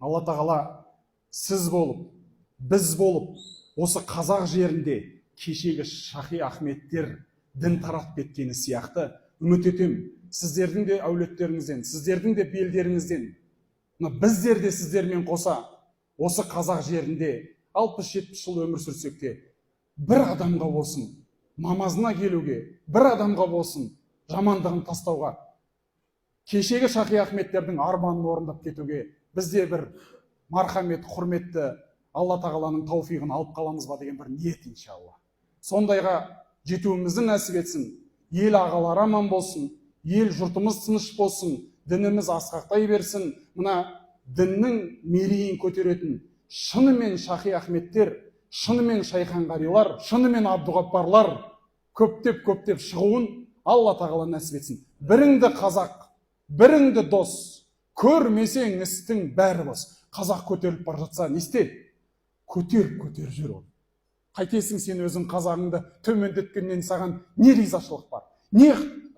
Алла тағала сіз болып, біз болып, осы қазақ жерінде кешегі Шахи Ахметтер дін таратып кеткені сияқты, үміт етем, сіздердің де әулеттеріңізден, сіздердің де белдеріңізден, мына біздер де сіздермен қоса осы қазақ жерінде 60-70 жыл өмір сүрсек те, бір адамға болсын намазына келуге, бір адамға болсын жамандығын тастауға, кешегі Шахи Ахметтердің арманын орындап кетуге бізде бір мархамет, құрметті Алла тағаланың тауфиғын алып қаламыз ба деген бір ниет, иншалла. Сондайға жетуімізді нәсіп етсін. Ел ағалары аман болсын, ел жұртымыз тыныш болсын, дініміз асқақтай берсін. Мына діннің мерейін көтеретін шынымен Шахи Ахметтер, шынымен Шайханғарилар, шынымен Абдуғаппарлар көптеп көптеп шығуын Алла тағала нәсіп етсін. Біріңді қазақ, біріңді дос көрмесең, істің бәрі бос. Қазақ көтеріліп бара жатса, не істе? Көтеріп, көтеріп жүр ол. Қайтесің сен өзің қазағыңды төмендеткеннен? Саған не ризашылық бар, не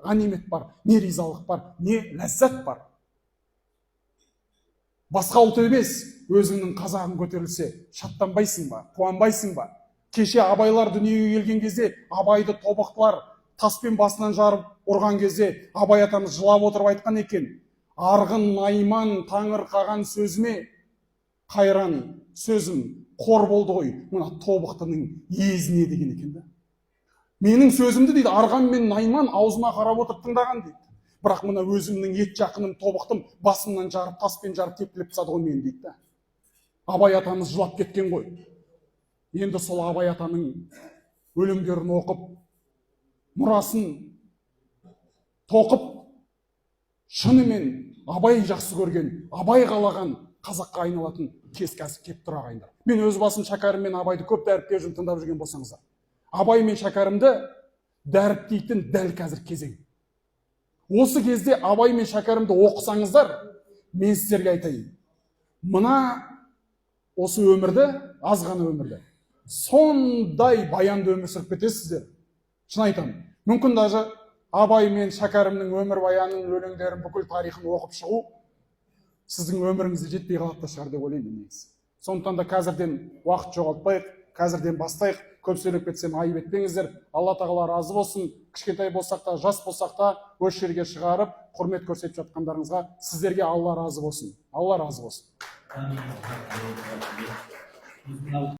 ғанимет бар, не ризалық бар, не ләззат бар? Басқа ұлт емес, өзіңнің қазағың көтерілсе, шаттанбайсың ба, қуанбайсың ба? Кеше Абайлар дүниеге келген кезде, Абайды тобықтылар таспен басынан жарып ұрған кезде, Абай атамыз жылап отырып айтқан екен: «Арғын, найман таңырқаған сөзіме қайран, сөзім қор болды ғой мына тобықтының езіне», — деген екен да. «Менің сөзімді, — дейді, — арған мен найман аузыма қарап отырып тыңдаған, — дейді, — бірақ мына өзімнің ет жақыным тобықтым басымнан жарып, таспен жарып, тепкілеп тастады ғой мені», — дейді да. Абай атамыз жылап кеткен ғой. Енді сол Абай атаның өлеңдерін оқып, мұрасын тоқып, шынымен Абай жақсы көрген, Абай қалаған қазаққа айналатын кез қазір келіп тұр, ағайындар. Мен өз басым Шәкәрім мен Абайды көп дәріптеп жүрмін, тыңдап жүрген болсаңыздар. Абай мен Шәкәрімді дәріптейтін дәл қазір кезең. Осы кезде Абай мен Шәкәрімді оқысаңыздар, мен сіздерге айтайын, мына осы өмірді, аз ғана өмірді сондай баянды өмір сүріп кетесіздер, шын айтамын. Мүмкін, даже Абай мен Шәкәрімнің өмірбаянын, өлеңдерін, бүкіл тарихын оқып шығу сіздің өміріңізде жетпей қалады да шығар деп ойлаймын мен негізі. Сондықтан да қазірден уақыт жоғалтпайық, қазірден бастайық. Көп сөйлеп кетсем, айып етпеңіздер. Алла тағала разы болсын. Кішкентай болсақ та, жас болсақ та, осы жерге шығарып құрмет көрсетіп жатқандарыңызға сіздерге Алла разы болсын, Алла разы болсын. Мынау.